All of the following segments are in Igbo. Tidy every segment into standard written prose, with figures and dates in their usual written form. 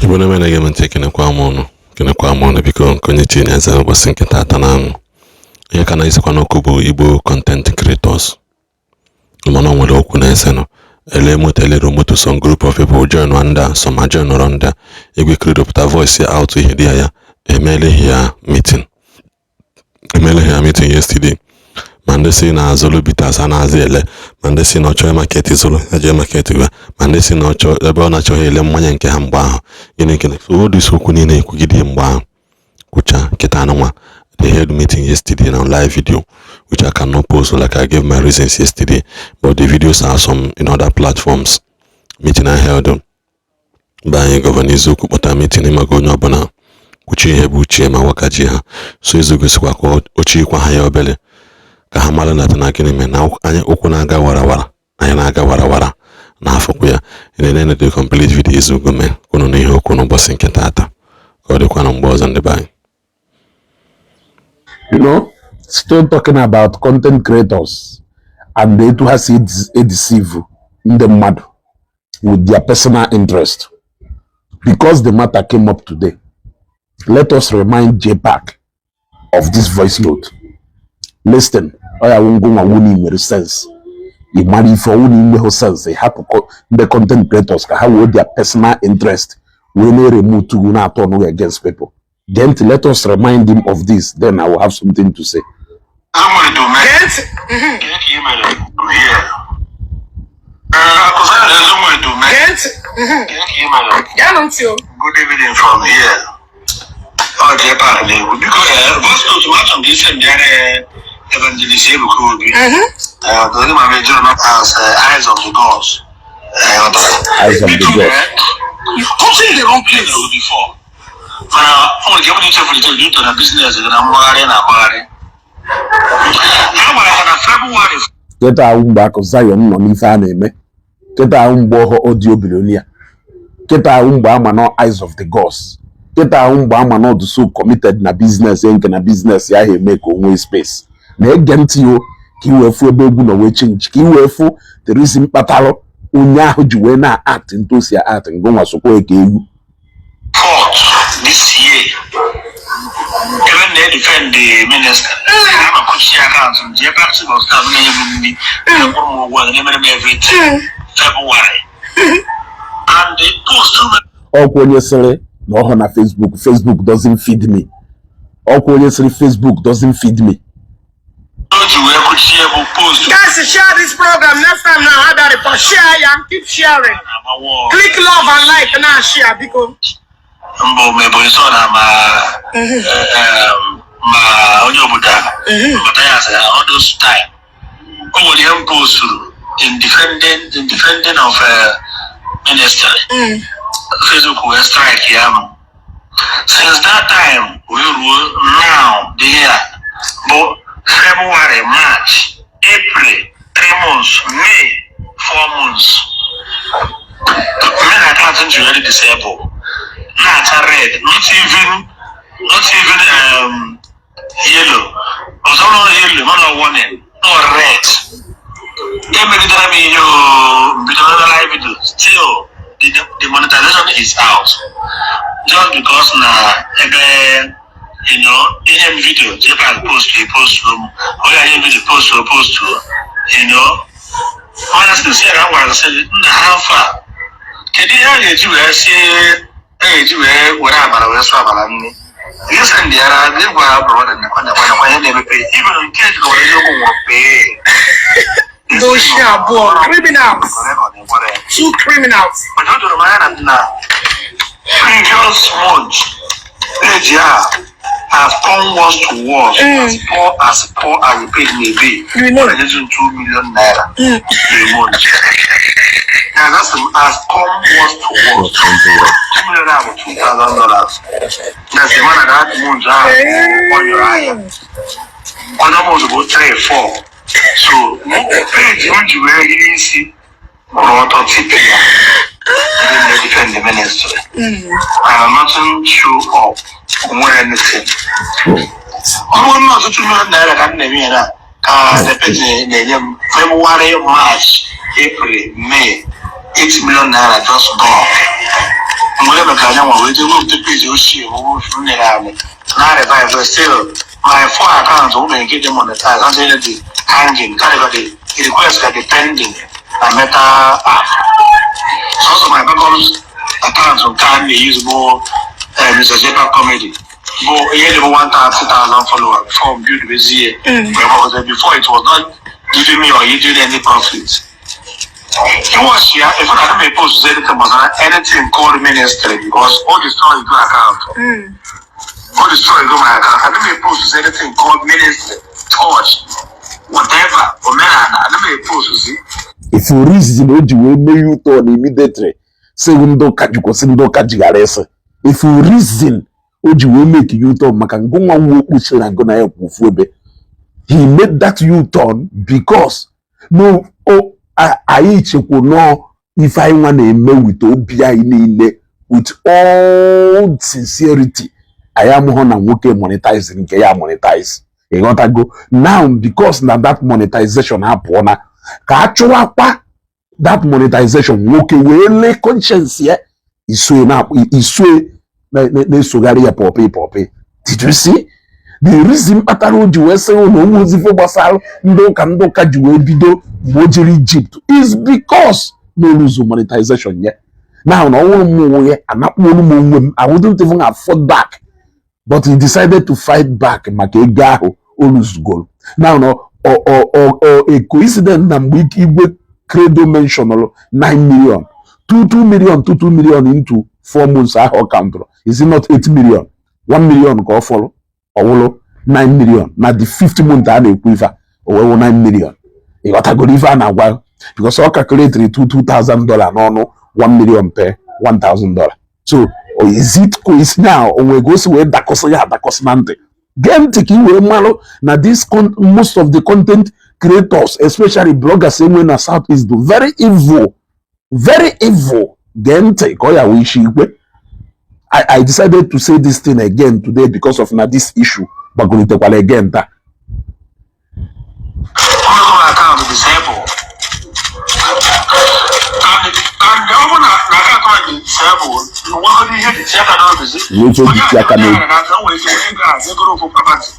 Igbo na-eme na-ege m ntị, ekenekwa m ụnụ, kenekwa m ụnụ. Biko, nke onye chi na-eze n'ụbọchị nke taata na anwụ ihe ka na-esekwa n'okwu bụ Igbo content creators. Mana o nwere okwu na-esenụ ele moto, elero moto. Some group of people join ndị a, some a join nọrọ ndị a. Igwe Credo pụta voice ya out, ihe dị ya ya emeela ya meeting, emeela ya meeting yesterday. Ma ndị si na Zolo Bitters a na-azụ ele, ma ndị si na ọchọ market Zolo ha jee market gwa, ma ndị si na ọchọ ebe ọ na-achọghị ele mmanya nke ha mgbe ahụ. Gịnị gịnị? So all this okwu niile ekwugide mgbe ahụ kwucha nkịta anụnwa. They held meeting yesterday na live video, which I cannot post, like I gave my reasons yesterday, but the videos are some in other platforms. Meeting I held mgbe anyị Governor Eziokwu kpọtara meeting ịmaga onye ọbụla kwuchie ihe bụ uche ma wakaji ha. So eziokwu sikwa ka ochikwa ha ya obere ka ha mara na na gịnị mere na anya ụkwụ na-aga warawara, anya na-aga warawara na afọkwa ya na the complete video. Eziokwu mee kwunu na ihe okwu n'ụbọchị nke taata ka ọ dịkwa na mgbe ọzọ, ndị be anyị. Still talking about content creators and etu ha si deceive ndị mmadụ with their personal interest. Because the matter came up today, let us remind JPAC of this voice note. Listen, ọ ya wụ ngụnwa wụ nwere sense. Ị mara ife ọwụ na inweghị sense, ị hapụ ndị content creators ka ha wee their personal interest wee na-eremote ugwu na-atọ ọnụ against people. Then let us remind him of this, then I will have something to say. Gee ntị. Gee ntị. Geenụ ntị o. Good evening from here. Ọ dị ebe a na-ekwu. Biko, voice note m, achọrọ m ka isi mbịara Evangelist Ebuka Obi. Dozi ma mejọrọ not as Eyes of the Gods. Eyes of the Gods. Come in the wrong place. Before. Mana o nwere ike ịbụ na ichefuru ichefu due to na business gị na mgbagharị na-agbagharị. Ha gwara ha na February Kịta ahụ mgbe akụ Zion nọ n'ife a na-eme, kịta ahụ mgbe ọhọ audio billionaire, kịta ahụ mgbe ama nọ Eyes of the Gods, kịta ahụ mgbe ama nọ so committed na business ya, nke na business ya ahụ eme ka o nwee space na-ege ntị o, ka i wee fụ ebe egwu nọ wee change, ka i wee fụ the reason kpatalụ onye ahụ ji wee na-act ntosi act ngụnwa sokwa ka egwu. 4th this year, ebe m na-edefend the minister, a ma-akụchi account m ji ebe asị of staff na-enye m nri, na-akwụrụ m ụgwọ, na-emere m everything, February and the post Ọkwa onye sịrị na ọhụ na Facebook, "Facebook doesn't feed me." Ọkwa onye sịrị, "Facebook doesn't feed me." O ji wee kụchie bụ post Guys, share this program. Next time now, I got it for share ya. Keep sharing. Na-agbawa. Click love and like now, share biko. Mbụ ma Ebonyi so na ma ma onye obodo a bata ya sị all those time o nwere ihe m posturu in defending of ministry. Facebook wee strike ya m. Since that time wee ruo now, the year bụ February, March, April, 3 months, May, 4 months, main account m ji wee disable na-acha red, not even yellow ọzọ, no yellow, no warning, no red. Emegidere m ihe o bido na live video, still the monetization is out just because na ebe ihe m video JPAC post e post m, onye anyị video post o post mana since ya ka m gwara sị nna ha afọ a, kedu ihe a ga-eji wee sie, a ga-eji wee were abara wee sụọ abara nri ihe sị ndị ara ndị gwa brother nekwa nekwa nekwa ihe na-emepe even nke ejikọrọ eziokwu nwụrụ pee. Ndị oshi abụọ, criminals, two criminals. But o doro m anya na previous month page a has come worse to worse. As poor as the page may be, You know. ọ na-enyezi ₦2 million a month. Yeah, that's has come worse to worse. 2 million naira bụ $2,000. That's the man that month ahụ ọ nyụrụ ahịa. Other month bụ three, four. So page m ji wee hiri isi kwụrụ ọtọ tipi ya. Ndị na-defend the ministry. And nothing show up. Nwere anything. Ọ bụrụ na ọtụtụ million naira ka m na-eme ya na ka the page na-enye m February, March, April, May, ₦8 million just gone. Mgbe e mekara anya nwa wee jee wepụta page ochie m nyere anyị na revive. Still my four accounts nwere nke dị monetize and dị hanging, karịka the request ka dị pending na Meta app. Sọsọ my backup account nke a na-use bụ Mr. Jepa Comedy, bụ ihe dị bụ 130,000 followers before m build bezie. Before, it was not giving me or yielding any profit. Iwatch ya, if I don't post anything gbasara anything called ministry, because all destroy go account. All destroy go my account. I don't post anything called ministry, church, whatever, omenala. I don't post see. If you reason o ji wee mee U-turn immediately, sị ndị ụka jikwụsị, ndị ụka jighara ịsị. If you reason o ji wee make U-turn maka ngụnwa nwa okpuchi na ngụ na ya kwụ ofu ebe, he made that U-turn because no o anyị chekwu nọọ ife anyị nwa na-eme with obi anyị niile, with all sincerity. Anyị amụghọ na nwoke monetize nke ya monetize, ịghọtago? Now, because na that monetization apụọna, ka a chụwakwa that monetization, nwoke wee lee conscience ya isue na isue na-esogharị ya pọpị pọpị. Did you see the reason kpatara o ji wee sị na onwe ozifo gbasara ndị ụka, ndị ụka ji wee bido mgbe o jere Egypt is because na o lose monetization ya. Now, na ọnwụrụ m onwe ya anakpuolu m onwe m, I wouldn't even have fought back, but he decided to fight back maka ego ahụ o luzugoro. Now, na ọ a coincidence na mgbe Igwe Credo mentionụrụ 9 million, 2 2 million, 2 2 million into 4 months ahụ ọ countụrụ, is it not 8 million? 1 million ka ọ fọrọ ọwụlụ 9 million. Na the fifth month a na-ekwu ife a, o wee wụ 9 million. Ịghọtagoro ife a na-agwa? Because ọ calculate 2 $2,000 n'ọnụ 1 million per $1,000. So is it coincidence now o nwere ka o si wee dakọsị ya adakọsị na ntị? Gee ntị ka ị wee malụ na this most of the content creators, especially bloggers enwe na South East, do very evil, very evil. Gee ntị ka ọ ya wee isi ikwe. I decided to say this thing again today because of na this issue gbagolitekwala again taa. Omego my account disable. And ọ bụ na account dị disable, nwegoro ihe dị tie aka n'obi si. Nwee ife ji tie aka n'obi. Onye nwere ike ego a zegoro ofu property.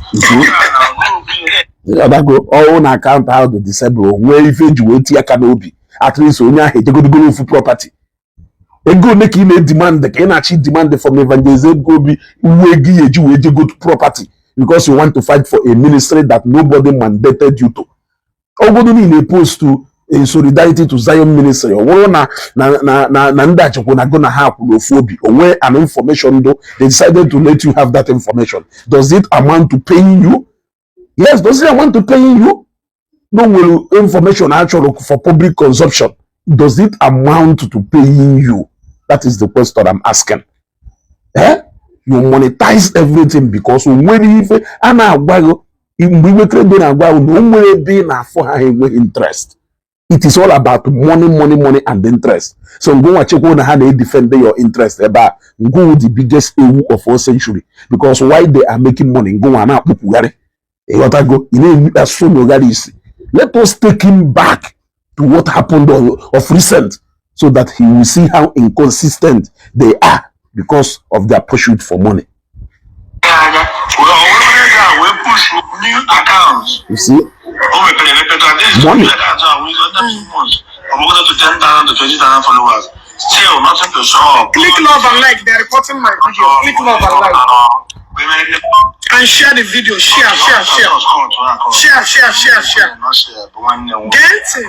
Ọdago ọwụ na account ahụ dị disable, nwee ife eji wee tie aka n'obi, at least onye ahụ ejegodigoro ofu property. Ego ole ka ị na-edemand, ka ị na-achị demand from Evangelist Ebuka Obi, uwe ego ya eji wee jego property, because you want to fight for a ministry that nobody mandated you to? Ogodo niile post in solidarity to Zion Ministry, ọ bụrụ na ndị achịkwa na go na ha kwuru ofu obi, o nwee an information do they decided to let you have that information, does it amount to paying you? Yes, does it amount to paying you? No nwere information achọrọ for public consumption, does it amount to paying you? That is the question I'm asking. Eh, you monetize everything because o nwere ife a na-agwa gị. Mgbe Igwe Credo na-agwa gị na o nwere ebe ị na-afụ ha enweghị interest, it is all about money, money, money and interest. So ngụnwa chekwa na ha na-edefend your interest ebe a, ngụnwụ the biggest ewu of all century, because why they are making money, ngụnwa na-akpụpụgharị. Ịghọtago? Ị na-asụ isi. Let us take him back to what happened of recent so that he will see how inconsistent they are because of their pursuit for money. Anya wee ọ wee ego a wee push new account. You see? O mepere emepe ka this Money. new account a wee under 2 months ọ bụgodo to 10,000 to 20,000 followers, still nothing to show up. Click love and like. They're reporting my video. Click love and like. And share the video. Share, share, share. Share, share, share, share. Gee ntị.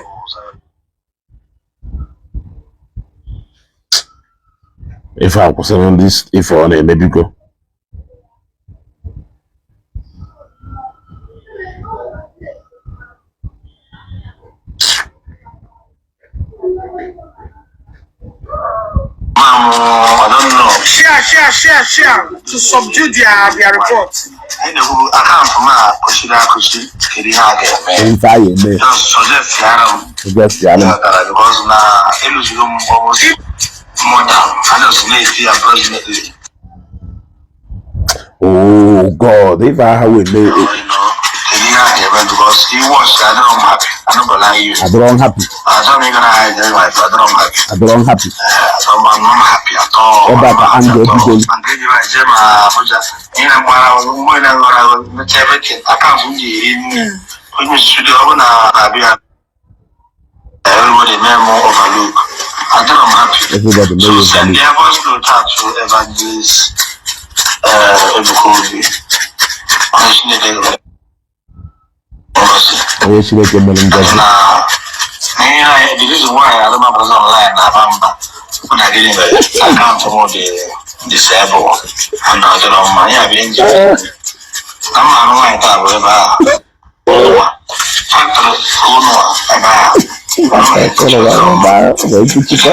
Ife a kwụsịrị ndị ife ọ na-eme, biko. I don't know. Share, share, share, share to subdue their report. Anyị na-ekwu account m a kụchiri akụchi, kedu ihe a ga-eme? Ife anyị eme. Just suggest yara m. Suggest ya. Ghọtara, because na eluzigo m almost more than I just na-eti approximately. Oh God, ife aha wee mee. Kedu ihe a ga-eme? Because he was, I don't happy. I don't go lie you. Adịrọ happy. Achọrọ m ịga na hide my brother, I'm happy. Adọrọ m happy. So I'm not happy at all. Ebe a ka I'm not anger happy at all. bidoro. And then I je ma Abuja. Ihe na mgbara mgbe na ngara mmecha everything. Account m ji eri nri. Onye studio ọ bụ na abịa. Everybody mee m overlook. Adọrọ m happy. Everybody So may you send value. the voice note out to Evangelist Ebuka Obi. Onye Chineke ngozi. Onye Chineke mere ngozi. Na ihe anyị, the reason why I don't have online na aba mba bụ na gịnị mere account m dị disable and ọ dịrọ mma ya bụ nji na mma anụ nwaanyị taa bụ ebe a ụwa factory ụnụ a ebe a. Ụlọ ebe ahụ wee kwuchikwa.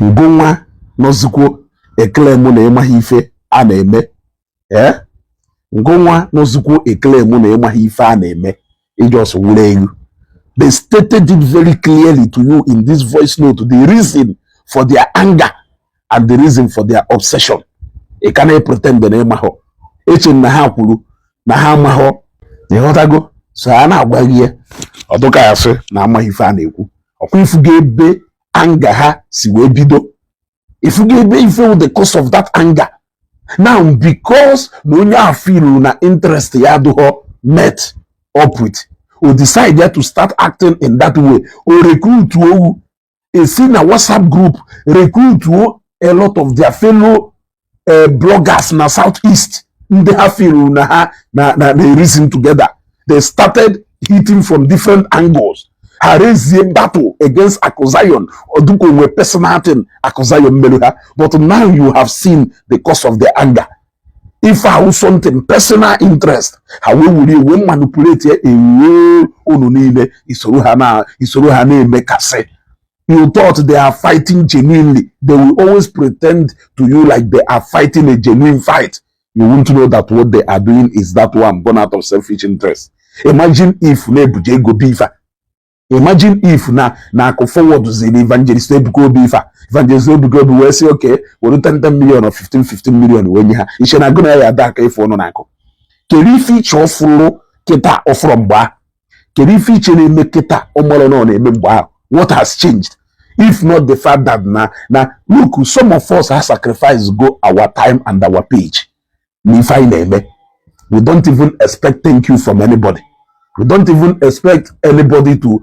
Ngụnwa nọzikwo ekele mụ na ịmaghị ife a na-eme. Ee, ngụnwa nọzikwo ekele mụ na ịmaghị ife a na-eme. I just wuru elu. They stated it very clearly to you in this voice note, the reason for their anger and the reason for their obsession. Ị ka na-pretend na ịmaghọ. Eche na ha kwuru na ha amaghọ. Ịghọtago? So a na-agwa gị ya, ọdụka ya sị na amaghị ife a na-ekwu. Ọkwa ifugo ebe anger ha si wee bido? Ifugo ebe ife wụ the cause of that anger now? Because na onye ahụ feel na interest ya adịghọ met up with, o decide ya to start acting in that way. O recruit owu esi na WhatsApp group, recruit a lot of their fellow bloggers na South East, ndị ha feel na ha na reason together. They started hitting from different angles. Ha raise battle against Aku Zion oduko nwe personal thing Aku Zion mere ha. But now you have seen the cause of their anger. If ahụ something personal interest, ha wee were wee manipulate ya, ewee unu niile isoro ha na isoro ha na-emekasị. You thought they are fighting genuinely. They will always pretend to you like they are fighting a genuine fight. You won't know that what they are doing is that one born out of selfish interest. Imagine if na-ebuje ego bi ife a. Imagine if na akụ forward ziri Evangelist Ebuka Obi ife a. Evangelist Ebuka Obi wee sị, okay, were 10 10 million or 15 15 million wee nye ha. Iche na agụ na ya ada aka ife ọnụ na akụ. Kedu ife iche ọfụrụ kịta ọfụrụ mgbe ahụ? Kedu ife iche na-eme kịta ọmọrọ na ọ na-eme mgbe ahụ? What has changed, if not the fact that na look, some of us have sacrificed go our time and our page na ife anyị na-eme. We don't even expect thank you from anybody. We don't even expect anybody to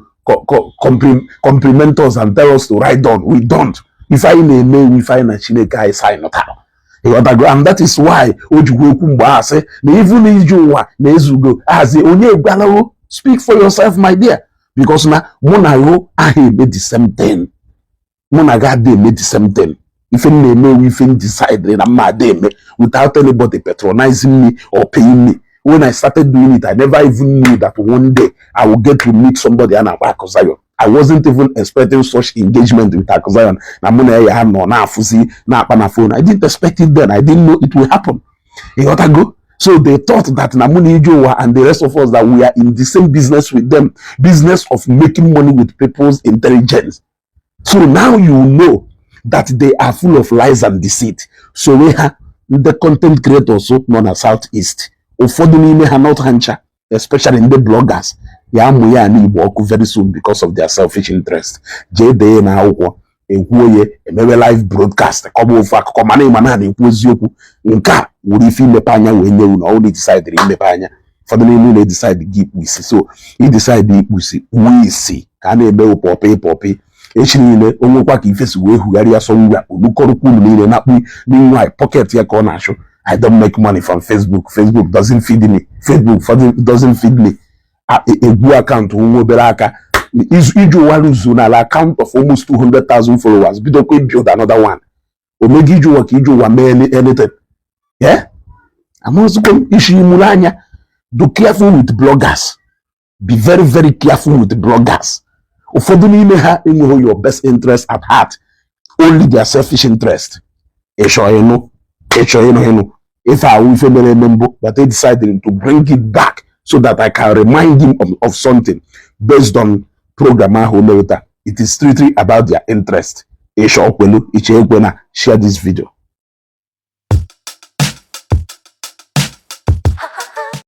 compliment us and tell us to write down. We don't. Ife anyị na-eme, ife anyị na Chineke anyị sign tara. Ịghọtago? And that is why o jikwa ekwu mgbe a sị na even ije ụwa na-ezugo ahazi onye gwalawo. Speak for yourself, my dear, because na mụ na gụ aha eme the same thing. Mụ na gị ada eme the same thing. Ife m na-eme ewu ife m decide na mma ada eme without anybody patronizing me or paying me. When I started doing it, I never even knew that one day I will get to meet somebody a na-akpọ Akụ Zion. I wasn't even expecting such engagement with Akụ Zion na mụ na ya ha nọ na-afụzi na-akpa na phone. I didn't expect it then. I didn't know it will happen. Ịghọtago? So they thought that na mụ na ije ụwa and the rest of us, that we are in the same business with them, business of making money with people's intelligence. So now you know that they are full of lies and deceit. So we ha ndị content creators nọ na South East, ụfọdụ n'ime ha, not ha ncha, especially ndị bloggers ya amụ ya n'Igbo ọkụ very soon because of their selfish interest. Jee dee na akwụkwọ ekwuo ya, emewe live broadcast kọba ofu akụkọ, mana ịma na na-ekwu eziokwu. Nke a wuru ife imepe anya wee nye unu. Ọ decide imepe anya, ụfọdụ n'ime unu decide gị ikpu isi. So i decide ikpu isi, kpuo isi ka a na-eme pọpị pọpị echi niile. Onwekwa ka ife si wee hugharịa sọnwa olukọrọkwa unu niile na-akpụ n'inwe pocket ya ka ọ na-achụ. I don't make money from Facebook. Facebook doesn't feed me. Facebook doesn't feed me. Egwu account nwa obere aka iji ụwa luzu n'ala account of almost 200,000 followers, bidokwa build another one. Omega iji ụwa ka iji ụwa mee anything. Yeah, amazikwa m isi imuru anya. Do careful with bloggers. Be very, very careful with bloggers. Ụfọdụ n'ime ha enweghị your best interest at heart, only their selfish interest. Ịchọ ịnụ, ịchọ ịnụ ịnụ ife ahụ ife mere eme mbụ, but they decided to bring it back so that I can remind him of something based on program ahụ o mere taa. It is strictly about their interest. Ịchọ kwelu, ịchọ ekwe na, share this video.